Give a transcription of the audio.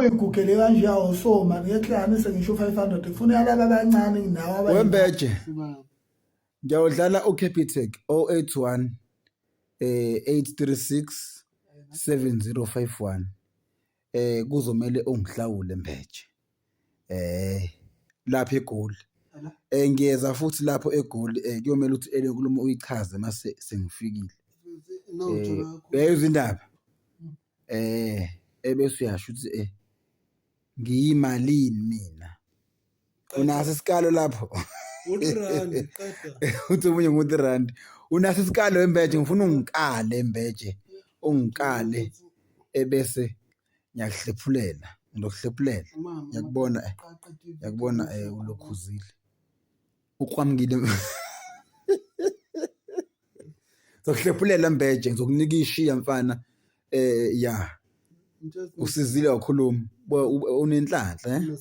uyigugele kanje yawo so mani ngeke ngisho 500 kufuna yalaba abancane nawe abanye. Wembeje. Ngiyawudlala uCapitec 081 836 7051 kuzomele ungihlawule Mbeje. Lapha eGoli. Ngiyeza futhi lapho eGoli kuyomele ukuthi le nkulumo uyichaze mase sengifikile. Uyayizwa indaba? Ebese uyasho ukuthi ngiyimalini mina. Unaso isikalo lapho? U-R qeda. Uthi omunye ngo-R3. Unaso isikalo Mbeje, ngifuna ungikale Mbeje, ungikale ebese ngiyakuhlephulela, ngizokuhlephulela. Ngiyakubona ngiyakubona ulokhuzile. Uqwamukile. Ngizokuhlephulela Mbeje, ngizokunika ishiya mfana. Ya. Usizile wakhuluma. Unenhlanhla eh.